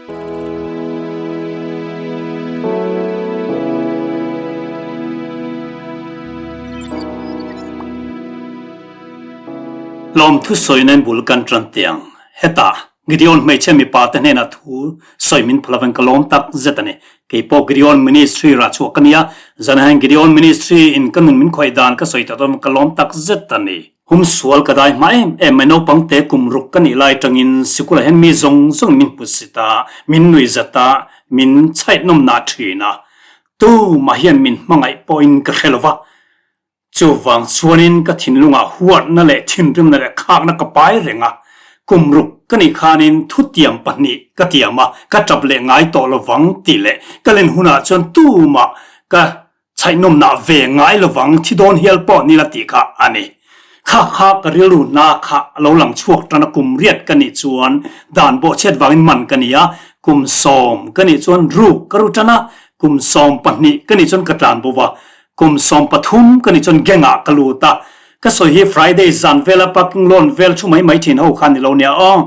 Lawmthu sawi nen bul kan tan tiang. Hetah Gideon hmeichhia mipa te hnenah thu sawi min phal avang ka lawm tak zet a ni. Kei pawh Gideon Ministry rah chhuah ka ni a, zanah hian Gideon Ministry in ka nun min khawih dan ka sawi tak avang ka lawm tak zet a ni. Hum sual ka dai hma em em mai naupang te kum ruk ka nih lai tangin sikulah hian mi zawng zawng min hmu sit a, min nui zat a, min chhaih nawm nah thin a. Tu mah hian min hmangaih pawhin ka hre lo va. Chuvang chuanin ka thinlungah huatna leh thinrimna leh khakna ka pai reng a, kum ruk ka nih khanin thutiam pahnih ka tiam a, ka tap leh ngai tawh lovang tih leh ka len hunah chuan tumah ka chhaihnawmnah ve ngai lovang thi dawn hial pawh nila tih kha a ni. Kha kha ka rilru hna kha a lo lang chhuak tan a, kum riat ka nih chuan dan bawhchhiat vangin man ka ni a, kum sawm ka nih chuan ruk ka ru tan a, kum 12 ka nih chuan ka tlan bo va, Kum 13 ka nih chuan gang ah ka lut a, ka sawi hi Friday zan vela parking lawn vel thu mai mai thin ho kha ni lo nia aw.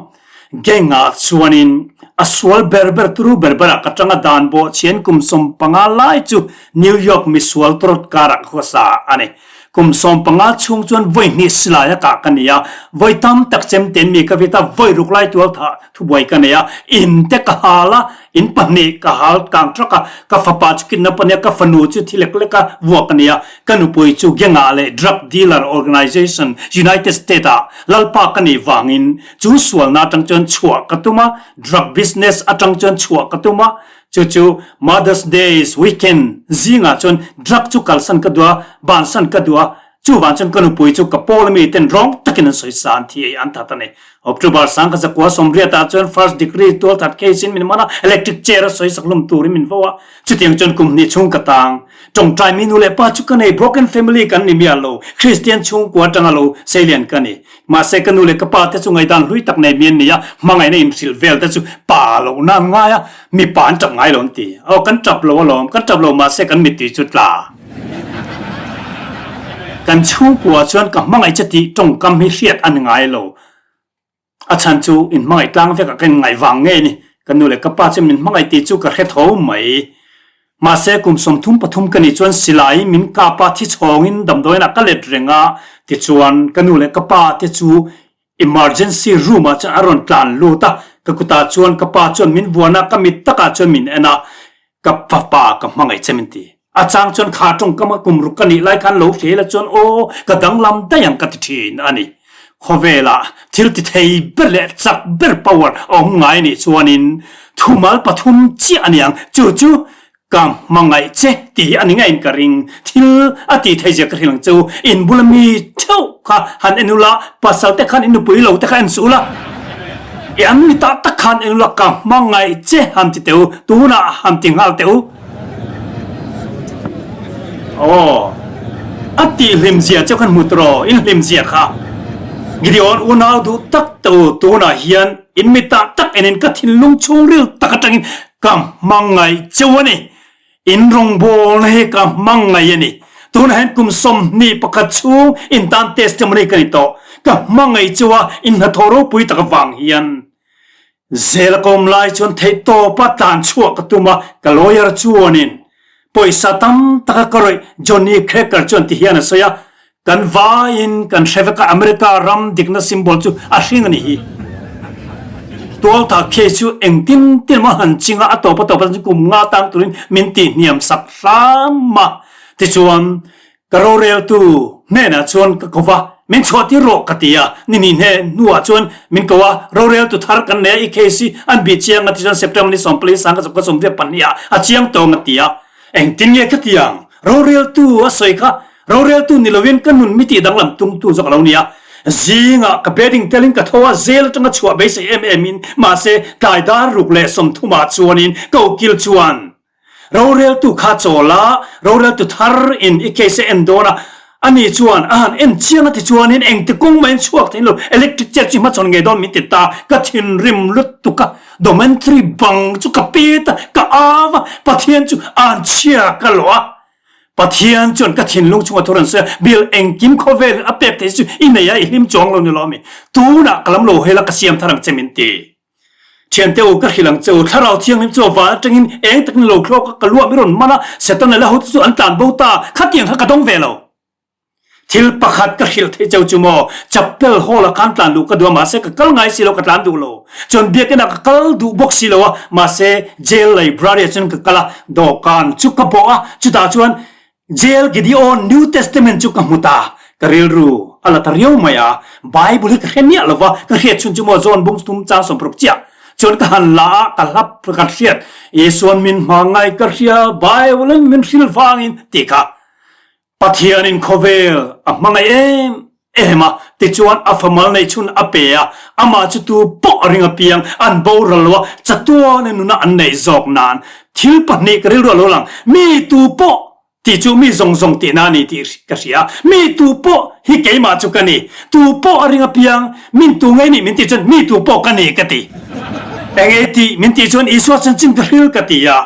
Gang ah chuanin a sual ber ber turu ber ber ah ka tang a dan bawh chhian kum 15 lai chu New York misual tawrawt kar ah ka khawsa a ni. Kum 15 chhung chuan vawi hnih silai a kah ka ni a, vawi tam tak chem ten mi ka vit a, vawi ruk lai tual thah thubuai ka nei a, in te ka hal a, In pahnih ka hal tlang trak a, ka fapa chu kidnap a nia, ka fanu chu thi lek lek a vuak a nia, ka nupui chu gang ah leh drug dealer organization United State ah lalpa ka nih vangin chu sualna atang chuan chhuah ka tum a, drug business atang chuan chhuah ka tum a, chu chu Mother's Days weekend zingah chuan drug chu kalsan ka duh a, bansan ka duh a, Chuvang chuan ka nupui chu ka pawl ami ten rawng takin an sawi sa an thi ei an that a ni. October sang ka zakua 80 ah chuan first degree tual that case in min man a, electric chair a sawi sak hlum turin min vo a. Chutiang chuan kum hnih chhung ka tang. Tawngtai mi nu leh pa chu ka nei, broken family kan ni miah lo, Christian chhungkua atanga lo seilian ka ni. Mahse ka nu leh ka pa te chu ngaihdan hlui tak nei mi an ni a, hmangaihna inhrilh vel te chu pa loh nan ngai a, mipa an tap ngai lo an ti. Aw kan tap lo alawm, kan tap lo mahse kan mittui chu tla. Kan chhungkua chuan ka hmangaih che tih tawngkam hi hriat a ni ngai lo. A chhan chu in hmangaih tlang vekah ka inngaih vang ngei a ni. Ka nu leh ka pa chuan min hmangaih tih chu ka hre tho mai. Mahse kum 33 ka nih chuan silai min kap a, thi chhawngin damdawiinah ka let reng a, tichuan ka nu leh ka pa te chu emergency room ah chuan a rawn tlan lut a, ka kutah chuan ka pa chuan min vuan a, ka mit takah chuan min en a, ka fapa ka hmangaih che min ti. A chang chuan kha tawngkam a kum ruk ka nih lai khan lo hre la chuan aw ka danglam daih ang ka ti thin a ni. Khawvelah thil ti thei ber leh chak ber power a awm ngai anih chuanin thumal pathum chiah a ni ang, chu chu ka hmangaih che tih hi a ni ngaiin ka ring. Thil a tih theih zia ka hrilh ang che u, in bula mi theuh kha han en ula, pasal te khan in nupui lo te kha en suh ula, i an mi tak tak khan en ula ka hmangaih che han ti teh u, tunah han ti nghal teh u. Aw, a tih hlim zia chu kan hmu tawh, in hlim zia kha. Gideon unau duh tak te u, tunah hian in mi tah tak enin ka thinlung chhungril tak atangin ka hmangaih cheu a ni. In rawngbawlna hi ka hmangaih a ni. Tunah hian kum 21 chhung in tan testimony ka ni tawh. Ka hmangaih cheu a, in hnathawh ropui tak avang hian. Zel a kawm lai chuan theihtawpa tlan chhuah ka tum a, ka lawyer chuanin pawisa tam taka ka rawih Johnny Cracker chuan ti hian a sawi a, kan vaiin kan hre vek a, America ram dikna symbol chu a hring a nih hi. Tualtha case chu engtin tin emaw han ching a, a tawp a tawp a kum nga tang turin min tihhniam sak hram a, tichuan Ka roreltu hnenah chuan ka ko va, Min chhuahtir rawh ka ti a, ni ni hne hnuah chuan min ko a, roreltu thar kan nei a, i case hi an bih chiang a ti chuan September ni 14 sang ka chawp ka 22 ah a chiang tawng a ti a, engtin nge ka ti ang? Roreltu a sawi kha roreltu ni lovin ka nun mi tih danglam tumtu zawk a lo ni a, zingah ka bedding telin ka tho a, zel atanga chhuah beisei em em in mahse tlai dar ruk leh 30 ah chuanin ka ukil chuan Roreltu kha chawl a, roreltu thar in i case a en dawn a, ani chuan a han en chiang a ti chuanin engti kawng mahin chhuak theih lo, electric chair chu i hmachhawn ngei dawn min ti ta, ka thinrim lutuk a, domentary bang chu ka pet a, ka au a, Pathian chu an chhia ka lawh a, Pathian chuan ka thinlung chunga thu rawn sawi a, Bill engkim khawvel a pek theih chu i nei a, i hlim chuang lo ni lo a mi, tunah ka lam lo hel a ka siam thar ang che min ti. Thiante u, ka hrilh ang che u, Thlarau Thianghlim chu a van atangin eng takin lo thlawk a, ka luah mi rawn man a, Setana la hote chu an tlan bo ta, khatiang kha ka dawng ve lo. Thil pakhat ka hrilh theih cheu chu maw, chapel hall ah khan tlan luh ka duh a, mahse ka kal ngai si lo, ka tlan duh lo. Chuan biakinn ah ka kal duh bawk si lo a, mahse jail library ah chuan ka kal a, dawhkan chu ka bawh a, chutah chuan jail Gideon New Testament chu ka hmu ta, ka rilru a la ta riau mai a, Bible hi ka hre miah lo va, ka hriat chhun chu maw John bung thum chang sawmparuk chiah chuan ka han la a, ka hlap ka hriat, Isuan min hma ngai ka hria, Bible in min hril vangin tih kha. Pathianin khawvel a hmangaih em em a, tichuan a famal neih chhun a pe a, amah chu tu pawh a ring apiang an boral lo a, chatuana nuna an neih zawk nan thil pahnih ka rilru a lo lang, mi tu pawh tih chu mi zawng zawng tihna a ni tih ka hria, mi tu pawh hi keimah chu ka ni, tu pawh a ring apiang min tu ngei nih min tih chuan mi tu pawh ka ni ka ti, eng e tih min tih chuan Isua chanchin ka hril ka ti a.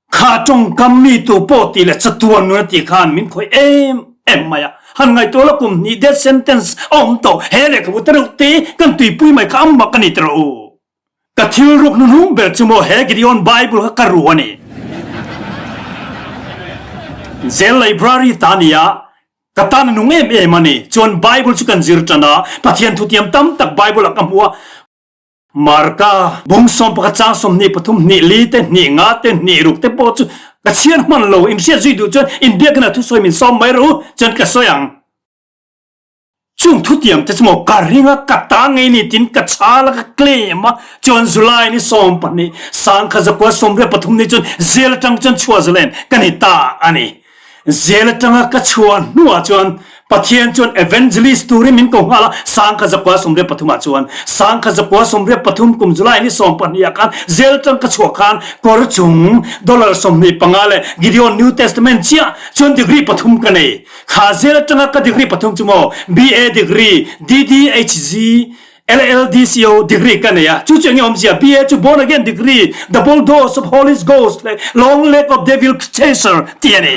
Kha tawngkam mi tu pawh tih leh chatuan nun a tih khan min khawih em em mai a. Han ngaihtuah la kum hnih death sentence a awm tawh. He lehkhabu te reuh te kan tuipui mai kha amah ka ni ti rawh u. Ka thil ruk hnuhnung ber chu maw he Gideon Bible kha ka ru a ni. Jail library ta ni a, ka tan a nung em em a ni. Chuan Bible chu kan zir tan a, Pathian thutiam tam tak Bible ah ka hmu a. Marka bung 11 chang 23 pathum hnih li te hnih nga te hnih ruk te pawh chu ka chhiar hman lo in hriat zui duh chuan inbiakna thu sawi min sawm mai rawh u chuan ka sawi ang. Chung thutiam te chu maw ka ring a ka ta ngei ni tin ka chhal a ka claim a chuan July ni 12 sangkha zakua 83 ni chuan jail atang chuan chhuah zalen ka ni ta a ni. Zel atanga ka chhuah hnuah chuan Pathian chuan evangelist turin min ko nghal a, sangkha zakua 93 ah chuan sangkha zakua 93 kum July ni 12 ah khan zel atang ka chhuah khan kawr chung dollar 25 leh Gideon New Testament chiah chuan degree pathum ka nei. Kha zel atanga ka degree pathum chu maw BA degree, DDHG, LLDCO degree ka nei a, chu chu enge awmzia? BA chu Born Again degree, Double Dose of Holy Ghost leh Long Leg of Devil Chaser tih a ni.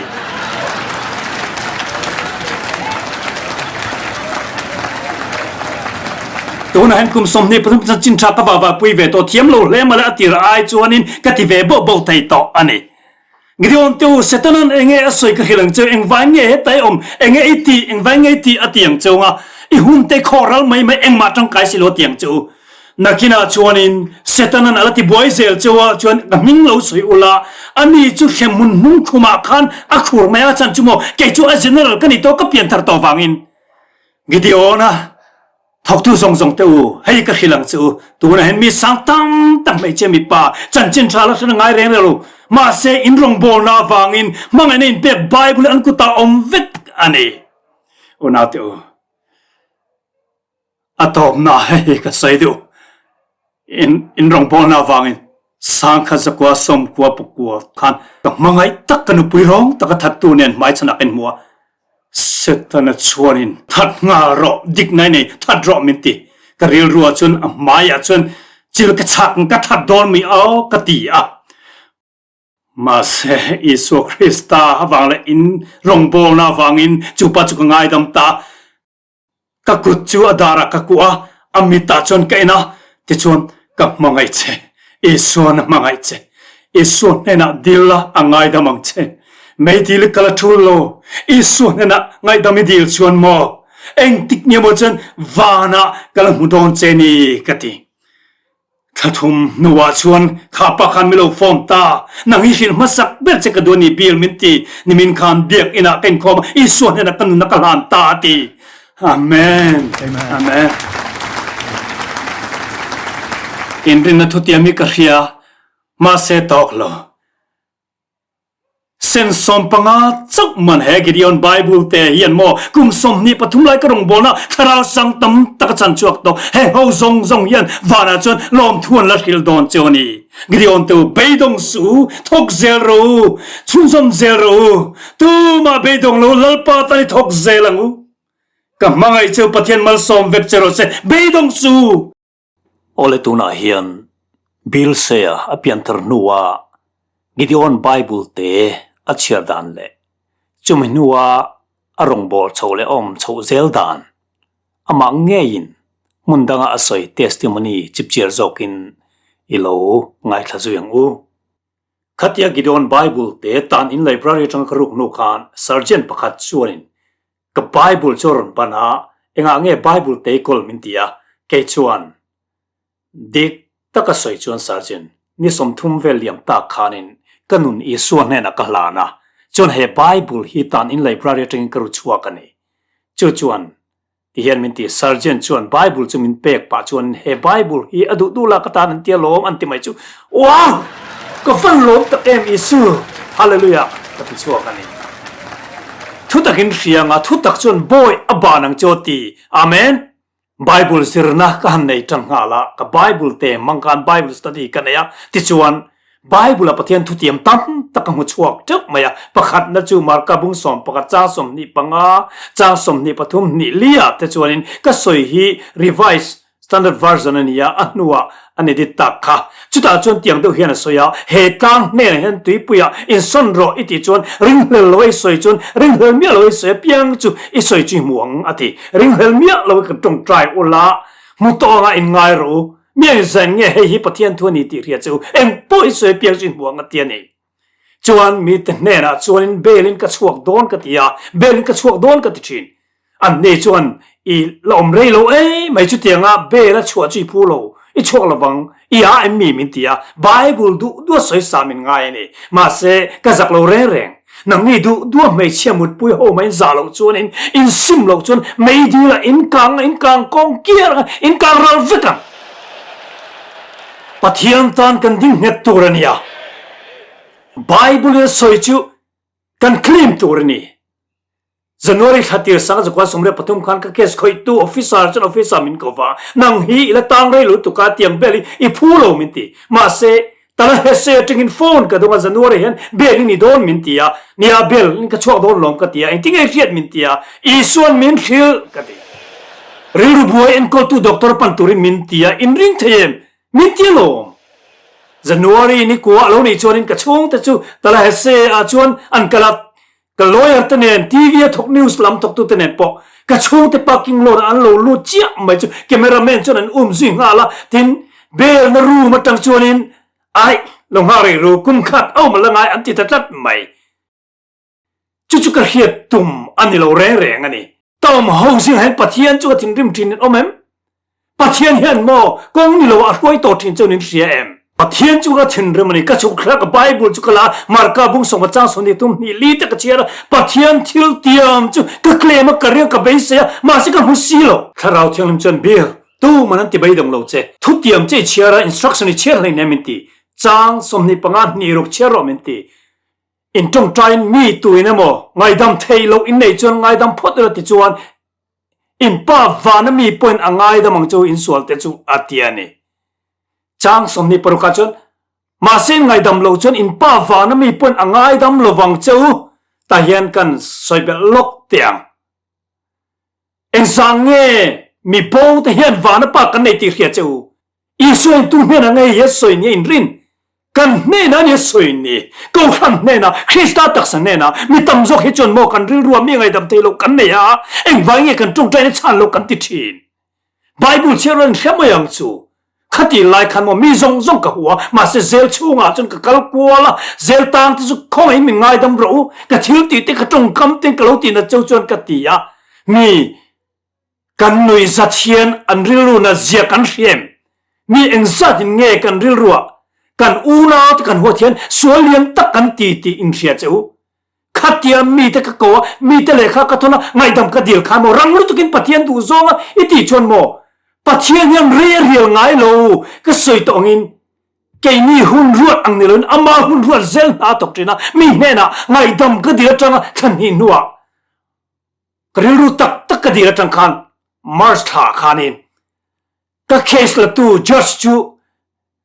Tunah hian kum 23 chanchin tha ka vah vahpui ve tawh thiam lo hle mah le a tir ai chuanin ka ti ve boh boh thei tawh a ni. Gideon te u, Setanan enge a sawi ka hrilh ang cheu, engvai nge heta i awm, enge i tih, engvai nge i tih a ti ang cheu nga, i hun te khawh ral mai mai engmah tangkai si lo a ti ang cheu. Nakinah chuanin Setanan a la ti buai zel cheu a, chuan ka hming lo sawi ula, ani chu hremhmun hnung khumah khan a khur mai a, chan chu maw, kei chu a general ka ni tawh, ka pianthar tawh vangin. Gideon-a. Thawktu zawng zawng te u, hei ka hrilh ang che u, tunah hian mi sang tam tak hmeichhia mipa chanchin tha la hre ngai reng reng lo, mahse in rawngbawlna avangin hmangaihna inpek Bible an kutah awm vek a ni. Unau te u, a tawpna hei ka sawi deuh, in in rawngbawlna avangin sangkhat zakua sawmkua pakua khan ka hmangaih tak ka nupui rawng taka thattu nen hmaichhanah ka inhmu a, Setana chuanin that nghal rawh dikna i nei that rawh min ti. Ka rilruah chuan a hmaiah chuan chil ka chhak ka that dawn mai aw ka ti a. Mahse Isua Krista avang leh in rawngbawlna avangin chupa chu ka ngaidam ta. Ka kut chu a darah ka kuah a, a mitah chuan ka en a, tichuan ka hmangaih che, Isuan a hmangaih che, Isua hnenah dil la a ngaidam ang che, meidil i kal a tul lo, Isua hnenah ngaihdam i dil chuan maw, engtik nge maw chuan vanah ka la hmu dawn che ni ka ti. Thla thum hnuah chuan kha pa khan mi lo phone ta, nang hi hrilh hmasak ber che ka duh a ni Bill min ti, nimin khan biak inah ka inkhawm a, Isua hnenah ka nunna ka hlan ta a ti. Amen. Amen. Inrinna thutiam hi ka hria, mahse tawk lo. Sen 15 chauh man he Gideon Bible te hian maw kum 23 lai ka rawngbawlna thlarau sang tam tak a chan chhuak tawh. He ho zawng zawng hian vanah chuan lawmthu an la hril dawn cheu a ni. Gideon te u beidawng suh u, thawk zel rawh u, chhunzawm zel rawh u. Tumah beidawng lo Lalpa tan i thawk zel ang u. Ka hmangaih cheu Pathian malsawm vek che rawh se, beidawng suh u. Awle tunah hian Bill Seah a pianthar hnua Gideon Bible te a chhiar dan leh chumi hnua a rawngbâwl chhoh leh awm chhoh zel dan amah ngeiin hmun danga a sawi testimony chipchiar zawkin. I lo ngaithla zui ang u. Khatia Gideon Bible te tan in library atanga ka ruk hnu khan sergeant pakhat chuanin ka Bible chu a rawn ban a, engah nge Bible te i kawl min ti a, kei chuan dik taka sawi chuan sergeant ni 30 vel liam tak khanin ka nun Isua hnenah ka hlan a, chuan he Bible hi tan in library atangin ka ru chhuak a ni. Chu chuan Ti hian min ti. Sergeant chuan Bible chu min pek pah chuan he Bible hi a duh duh la ka tan an tia lawm an ti mai chu Wow! Ka van lawm tak em Isu! Hallelujah! Ka ti chhuak a ni. Thutakin hria anga thutak chuan bawi a ban ang chu a ti. Amen! Bible zirna ka han nei tang nghal a, ka Bible te hmang khan Bible study ka nei a, tichuan Bible-a Pathian thutiam tam tak a hmu chhuak teuh mai a. Pakhatna chu Marka bung 11 chang 25, chang 23 hnih liah te chuanin ka sawi hi Revised Standard Version a ni a, a hnuah an edit tak kha. Chutah chuan tiang deuh hian a sawi a, He tlang hnenah hian tuipuiah insawn rawh i tih chuan ringhlel lo a i sawi chuan ringhlel miah lo a i sawi apiang chu i sawi chu i hmu ang a ti. Ringhlel miah lo i kan tawngtai ula, hmu tawh anga inngai rawh u. Mi eng zan nge hei hi Pathian thu a ni tih hria che u, eng pawh hi sawi piang chu i hmu ang a ti a ni. Chuan mite hnenah chuanin bail-in ka chhuak dawn ka ti a, bail-in ka chhuak dawn ka ti thin. Anni chuan i la awm rei lo ei mai chutianga bail a chhuah chu i phu lo, i chhuak lovang, i a em mi min ti a, Bible duh duh a sawi sa min ngai a ni. Mahse, ka zak lo reng reng. Nangni duh duh a hmeichhia mutpui ho mai in zah loh chuanin, in sim loh chuan meidil ah in kang a, in kang kawng kiar ang a, in kang ral vek ang. Pathian tan kan ding nghet tur a nia. Bible in a sawi chu kan claim tur a ni. January thla tir sang zakua 13 khan ka case khawihtu officer chuan officer min ko va, nang hi i la tang rei lutuk a, tiang bel hi i phu lo min ti. Mahse, tala hese atangin phone ka dawng a, January hian bel i ni dawn min ti a, nia bel in ka chhuak dawn lawm ka ti a, engtin nge i hriat min ti a, Isuan min hrilh ka ti. Rilru buai enkawltu doctor pan turin min ti a, in ring thei em? Min ti alawm. January ni kua a lo nih chuanin ka chhungte chu tala hese ah chuan an kal a, Ka lawyer te nen, TV a thawk news lam thawktu te nen pawh ka chhungte parking lot ah an lo lut chiah mai chu camera man chuan an um zui nghal a, tin bail na room atang chuanin aih lo nghak rih ru kum khat a awm la ngai an ti ta tlat mai. Chu chu ka hriat tum a ni lo reng reng a ni. Ka awm ho zingah hian Pathian chu ka thinrim thin in awm em? Pathian hian maw kawng ni lo a hruai tawh thin chuan in hria em? Pathian chu ka thinrim a ni, ka chhuk thlak a Bible chu ka la a, Marka bung sawma chang sawhnih tum hnih li te ka chhiar a, Pathian thil tiam chu ka claim a, ka ring a, ka beisei a, mahse ka hmu si lo. Thlarau Thianghlim chuan Bill, tuman an ti beidawng lo che, thu tiam che i chhiar a, instruction i chhiar hleinem min ti, chang 25 hnih ruk chhiar rawh min ti. In tawngtaiin mi tuin emaw ngaidam theih loh in neih chuan ngaidam phawt ila ti chuan in pa vana mi pawhin a ngaidam ang chu insual te chu a ti a ni. Chang 26 ah chuan mahse in ngaidam loh chuan in pa vana mi pawhin a ngaidam lovang che u tah hian kan sawi belh lawk teh ang. Engzah nge mi bo te hian vana pa kan nei tih hria che u? Isua in tu hnenah nge hi a sawi ni a inrin? Kan hnenah a ni a sawi ni. Kohhran hnenah, Krista taksa hnenah, mi tam zawk hi chuan maw kan rilrua mi ngaidam thei loh kan nei a, engvai nge kan tawngtaina chhan loh kan ti thin. Bible chhiar lo in hre mai ang chu. Khatih lai khan maw mi zawng zawng ka hua, mahse zel chhungah chuan ka kal kual a, zel tang te chu khawngaihin min ngaidam rawh u, ka thil tih te ka tawngkam te ka lo tih nat cheu chuan ka ti a, mi Kan nui zat hian an rilru nat zia kan hria em? Mi engzat in nge kan rilruah kan unau te kan huat hian sual lian tak kan ti tih in hria che u? Khatia mite ka ko a, mite lehkha ka thawn a, ngaihdam ka dil khan maw rang lutukin Pathian duh zawnga i tih chuan maw Pathian hian rei a rial ngai lo ka sawi tawh angin keini hun ruat ang ni loin ama hun ruat zel hna a thawk thin a, mi hnenah ngaihdam ka dil atanga thla hnih hnuah Ka rilru tak tak ka dil atang khan March thla ah khanin ka case la tu judge chu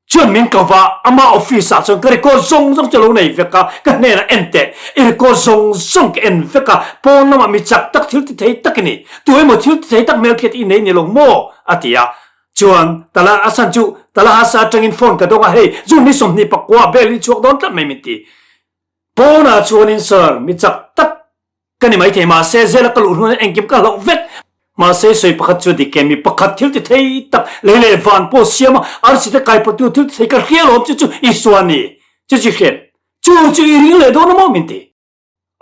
chuan min ko va, ama office ah chuan ka record zawng zawng chu lo nei vek a, ka hnenah en teh, i record zawng zawng ka en vek a, pawn lamah mi chak tak thil ti thei tak i ni, tu emaw thil ti thei tak hmelhriat i nei ni lo maw? a ti a, chuan tala a san chu Tallahassee atangin phone ka dawng a, hei June ni 29 bail in chhuak dawn tlat mai min ti, pawnah chuanin sir mi chak tak Ka ni maithei mahse zela ka luh hnuaiah engkim ka hlauh vek. Mahse sawi pakhat chu a dik e, mi pakhat thil ti thei tak lei leh van pawh siam a, arsi te kaipawtu thil ti thei ka hria lawm chu chu Isua a ni. Chu chu i hriat. Chu chu i ring leh dawn a maw min ti.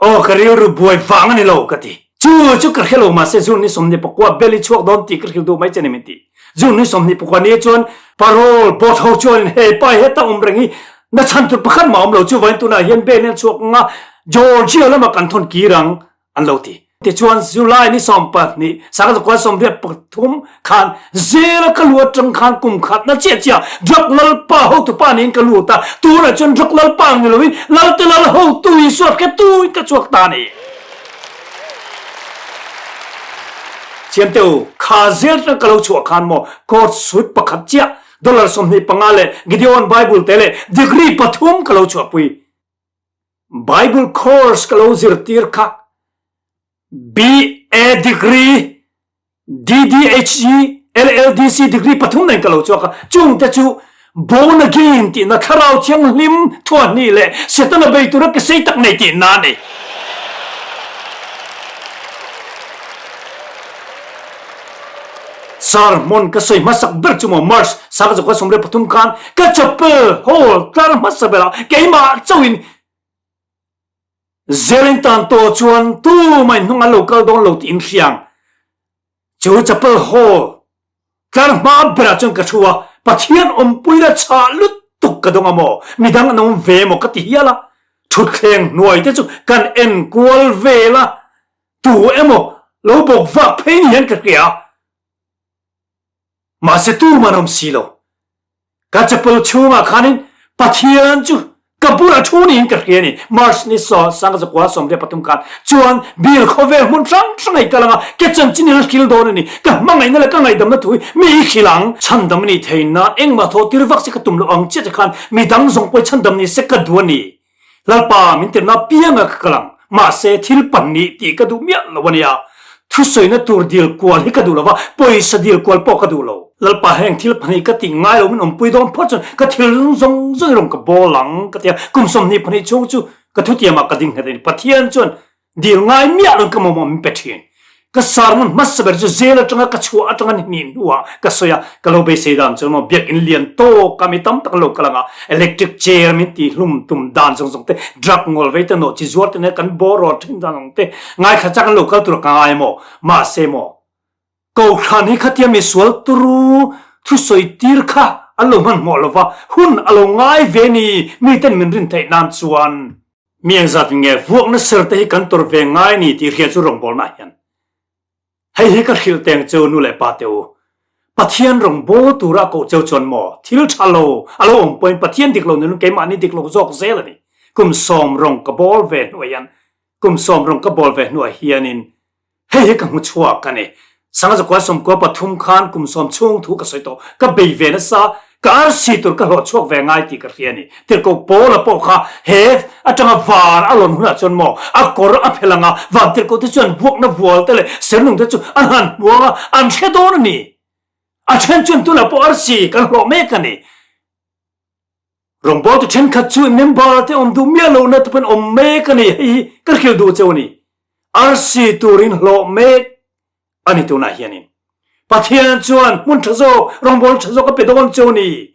Aw ka rilru buai vang a ni lo ka ti. Chu chu ka hre lo mahse June ni 24 bell i chhuak dawn tih ka hrilh duh mai che ni min ti. June ni 24 ni chuan parole board ho chuanin he pa heta awm reng hi na chhan tur pakhat mah awm lo chuvain tunah hian bail in a chhuak ang a Georgia lamah kan thawn kir ang an lo ti. Tichuan July ni 12 sangzakua 83 khan zela ka lu atang khan kum khat na chiah chiah drug lalpa hotupa niin ka lut a, tunah chuan drug lalpa ang ni loin lalte lal hotu Isua hretu in ka chhuak ta a ni. Thiamte u, kha zel atang ka lo chhuah khan maw court suit pakhat chiah dollar 25 leh Gideon Bible te leh degree pathum ka lo chhuahpui. Bible course ka lo zirtir kha BA degree, DDHG, LLDC degree pathum nen ka lo chuak a, chung te chu born again tihna thlarau thianghlim thuahnih leh Setana bei tura ke sei tak nei tihna a ni. Sermon ka sawi hmasak ber chu maw March 1973 khan ka chapel hall tlar hmasa berah keimah chauhin Zelin tan tawh chuan tumah in hnung an lo kal dawn lo tih in hriang. Chu chapel hall tlar hma berah chuan ka thu a, Pathian awmpuina chhah lutuk ka dawng a maw, midang an awm ve maw ka ti hial a, thutthleng hnuai te chu kan en kual vel a, Tu emaw lo bawk vak phei ni hian ka hria. Mahse tuman awm si lo. Ka chapel chhungah khanin Pathian chu ka bulah thu niin ka hria ni. March ni saw sangzakua 13 khan chuan Bill khawvel hmun hrang hrang ei kal anga ke chanchin in a hril dawn a ni. Ka hmangaihna leh ka ngaihdamna thu hi mi i hrilh ang. Chhandam a nih theih nan engmah thawh tir vak se ka tum loh ang chiah che khan midang zawng pawh hi chhandam ni se ka duh a ni. Lalpa min tirhna apianga ka kal ang, mahse thil pahnih tih ka duh miah lo a nia. Thusawina tur dil kual hi ka duh lo va, pawisa dil kual pawh ka duh lo. Lalpa heng thil pahnih ka tih ngai lo min awmpui dawn phawt chuan ka thil zawng zawng i rawn ka bawl ang ka ti a, kum 22 chhung chu ka thutiamah ka ding nghet a ni. Pathian chuan Dil ngai miah lo in ka mamawh min pe thin. Ka sermon hmasa ber chu jail atanga ka chhuah atanga ni hnih hnuah ka sawi a, ka lo beisei dan chuan maw biakinn lian tawk a mi tam tak an lo kal ang a, electric chair min ti hlum tum dan zawng zawng te, drug ngawl vei te nawh chi zuar te nen kan bawraw thin dan zawng te ngaithla chak an lo kal tur a ka ngai maw? Mahse maw Kohhran hi khatia misual turu thusawi tir kha an lo hmanhmawh lova, hun a lo ngai ve ni miten min rin theih nan chuan. Mi engzat nge vuakna ser te hi kan tawrh ve ngai ni tih hria chu rawngbawlna ah hian hei hi ka hrilh teng cheu nu leh pa te u. Pathian rawngbâwl tura a koh cheu chuan maw thil tha lo a lo awm pawhin Pathian dik lo nilun keimahni dik lo zawk zel a ni. Kum sawm rawng ka bawl ve hnuah hian kum sawm rawng ka bawl ve hnuah hianin Hei hi ka hmu chhuak a ni. Sangzakua 13 khan kum sawm chhung thu ka sawi tawh. Ka bei ve nasa, ka arsi tur ka hlawh chhuak ve ngai tih ka hria a ni. Tirhkoh Paula pawh kha he atanga van a lawn hunah chuan maw a kawr a phel ang a, van tirhkoh te chuan buakna vual te leh sernung te chu an han hmu ang a, an hre dawn a ni. A then chuan tunah pawh arsi kan hlawh mek a ni. Rawngbawltu thenkhat chu member te awm duh miah lohna te pawhin awm mek a ni, hei hi ka hrilh duh cheu a ni. Arsi turin hlawh mek a ni tunah hianin. Pathian chuan hmun tha zawk, rawngbawl tha zawk a pe dawn cheu a ni.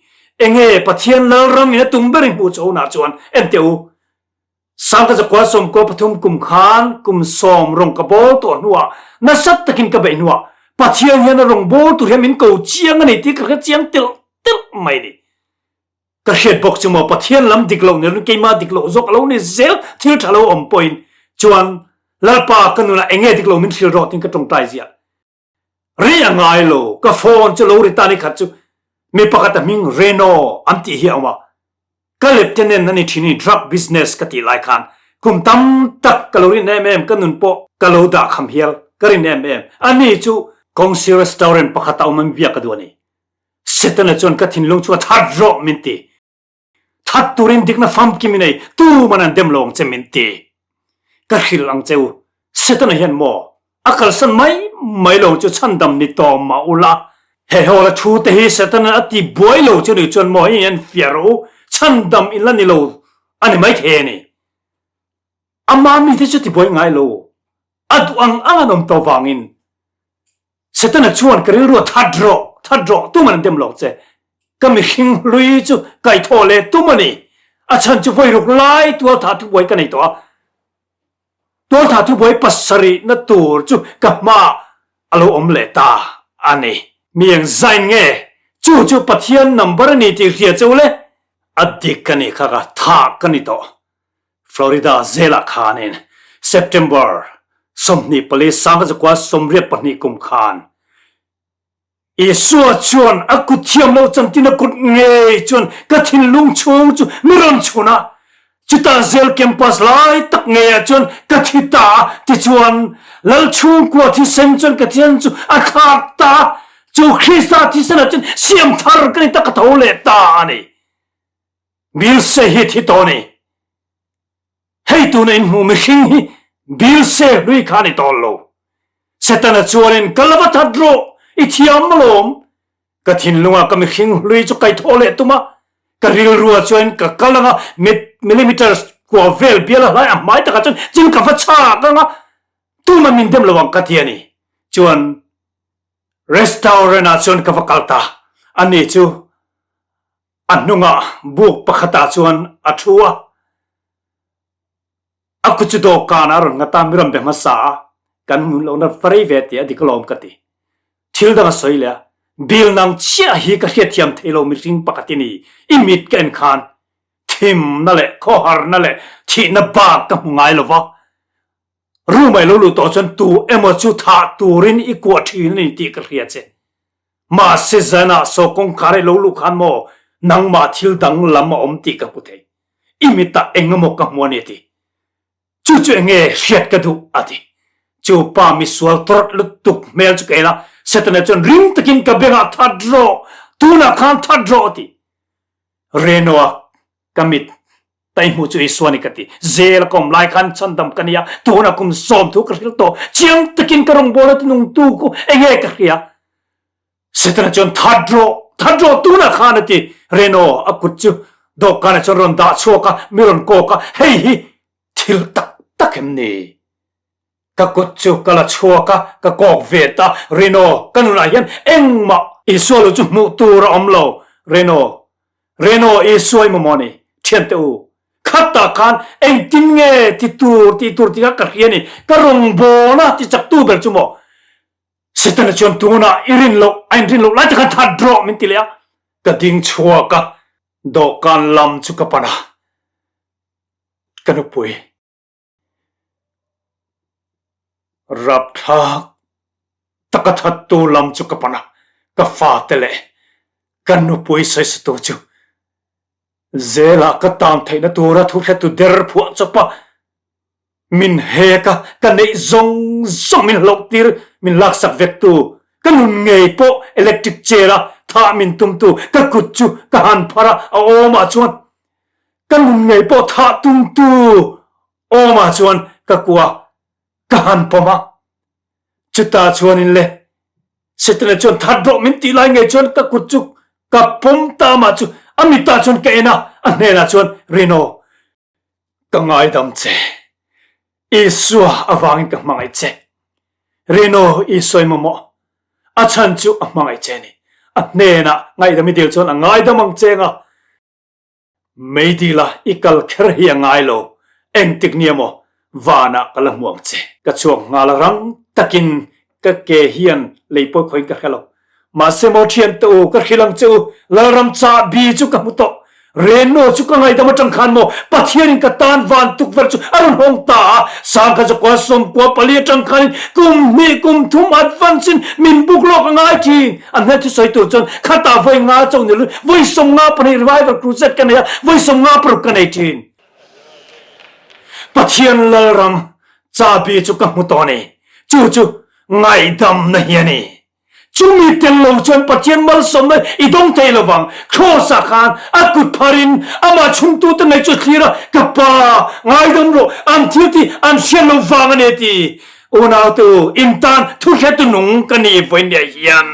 Enge Pathian Lalram in a tum ber i hmuh chho hunah chuan en teh u. Sangka zakua 13 kum khan kum sawm rawng ka bawl tawh hnuah nasat takin ka beih hnuah Pathian hian a rawngbawl tur hian min ko chiang a ni tih ka hre chiang telh telh mai a ni. Ka hriat bawk chu maw Pathian lam dik loh niloin keimah dik loh zawk a lo ni zel thil tha lo awm pawhin chuan Lalpa ka nunah enge dik lo min hrilh rawh tiin ka tawngtai ziah. Ri a ngai lo ka phone chu lo ri ta ni khat chu mi pakhat a hming Reno an tih hi a awm a ka lieutenant a ni thin i drug business ka tih lai khan kum tam tak ka lo rin em em ka nun pawh ka lo dah kham hial ka rin em em ani chu Kawngsi restaurant pakhat a awm a mi biak ka duh a ni. Setana chuan ka thinlung chu a that rawh min ti. That turin dikna famkim i nei, tuman an dem lo ang che min ti. Ka hrilh ang che u, Setana hian maw a kalsan mai mai lo chu chhandam ni tawh mah ula, he hawla thu te hi Setana a ti buai lo chu ni chuan maw hei hian fiah rawh u, chhandam in la ni lo a ni maithei a ni. Ama mite chu ti buai ngai lo, a duh ang ang an awm tawh vangin. Setana chuan ka rilru a that rawh, that rawh, tuman an dem lo che. Ka mihring hlui chu kaihthawh leh tum a ni. A chhan chu vawi ruk lai tualthah thubuai ka nei tawh a. Tualthah thubuai pasarihna tur chu ka hmaah a lo awm leh ta a ni. Mi eng zain nge chu chu Pathian number a ni tih hria cheu le? A dik a ni kha ka thah ka ni tawh. Florida zelah khanin September 24 1982 kum khan Isua chuan a kut thiam lo chantin a kut ngei chuan ka thinlung chhung chu mi rawn chhun a, chutah zel campus lai tak ngeiah chuan ka thi ta a, tichuan Lal chhungkua thisen chuan ka thisen chu a thlak ta a, chu Krista thisenah chuan siam thar ka ni ta ka tho leh ta a ni. Bilse hi thi tawh a ni. Hei tuna in hmuh mihring hi Bilse hlui kha a ni tawh lo. Setana chuanin, Ka lava that rawh, i thiam alawm. Ka thinlungah ka mihring hlui chu kaithawh leh tum a, ka rilrua chuan ka kal anga millimeter kua vel bial a hlai a hmai takah chuan chin ka va chhak anga tuma min dem lo ang ka ti a ni. Chuan restaurant ah chuan ka va kal ta, ani chu A hnungah buk pakhatah chuan a thu a, a kut chu dawhkanah a rawn nghat a, mi rawn be hmasa a, kan hmun lohna va rei ve tih a dik alawm ka ti. Thil dang a sawi leh a, Bill nang chiah hi ka hriatthiam thei lo mihring pakhat i ni, i mit ka en khan thimna leh khawharna leh thihna bak ka hmu ngai lo va, Room ah i lo luh tawh chuan tu emaw chu thah turin i kuah thin a ni tih ka hria che. Mahse zanah saw kawngkhar i lo luh khan maw nangmah thil dang lam a awm tih ka hmu thei. I mitah eng emaw ka hmu a ni a ti. Chu chu enge hriat ka duh a ti. Chu pa misual tawrh lutuk hmel chu ka en a, Setana chuan ring takin ka bengah that rawh, tunah khan that rawh a ti. Reno-a ka mit Tai hmuh chu Isua ni ka ti. Zel a ka awm lai khan chhandam ka nia, tunah kum sawm thu ka hril tawh. Chiang takin ka rawngbawlna tinungtu khu enge ka hria. Setana chuan that rawh, that rawh tunah khan a ti. Reno a kut chu dawhkanah chuan rawn dah chhuak a, mi rawn kawk a, hei hi thil tak tak em ni? Ka kut chu ka la chhuak a, ka kawk ve ta. Reno, ka nunah hian engmah Isua lo chu hmuh tur a awm lo. Reno, Reno, Isua i mamawh a ni. Thiante u, khatah khan engtin nge ti tur tih tur tih kha ka hria a ni. Ka rawngbawlna ti chaktu ber chu maw? Setana chuan tunah i rin loh, a inrin loh lai te khan that rawh min ti leh a. Ka ding chhuak a, dawhkan lam chu ka pan a, ka nupui. Rapthlak taka thattu lam chu ka pan a, ka fate leh ka nupui sawisatu chu zelah ka tan theihna tura thuhretu der phuah chawp a, min hek a, ka neih zawng zawng min hloh tir, min laksak vektu, ka nun ngei pawh electric chair a thah min tumtu ka kut chu ka han phar a, a awmah chuan Ka nun ngei pawh thah tumtu awmah chuan ka kua ka han pawm a. Chutah chuanin le, Setana chuan that rawh min tih lai ngei chuan ka kut chu ka pawm ta mah chu a mitah chuan ka en a, a hnenah chuan, Rino, ka ngaidam che. Isua avangin ka hmangaih che. Rino, Isua i mamawh. A chhan chu a hmangaih che a ni. A hnenah ngaihdam i dil chuan a ngaidam ang che anga. Meidila i kal kher hi a ngai lo, engtik nia maw vanah ka la hmu ang che. Ka chhuak nghal a rang takin ka ke hian lei pawi khawiin ka hre lo. Mahse maw thiante u, ka hrilh ang che u, Lalram chahbi chu ka hmu tawh. Reno chu ka ngaidam atang khan maw Pathianin ka tan van tukverh chu a rawn hawng ta a, sangkha zakua sawmkua pali atang khanin kum hnih kum thum advance in min buk lawk a ngai thin. A hmel thusawi tur chuan khatah vawi nga cho ni lui, vawi 52 revival crusade ka nei a, vawi 56 ka nei thin. Pathian Lalram chabi chu ka hmu tawh a ni. Chu chu ngaihdamna hi a ni. Chumi tel lo chuan Pathian malsawmna i dawng thei lo vang. Kraws-ah khan a kut pharin amah chhungtute ngei chu a thlir a, Ka Pa, ngaidam rawh, an thil tih an hriat lo vang a ni a ti. Unaute u, in tan thuhretu nung ka ni vawinia hian.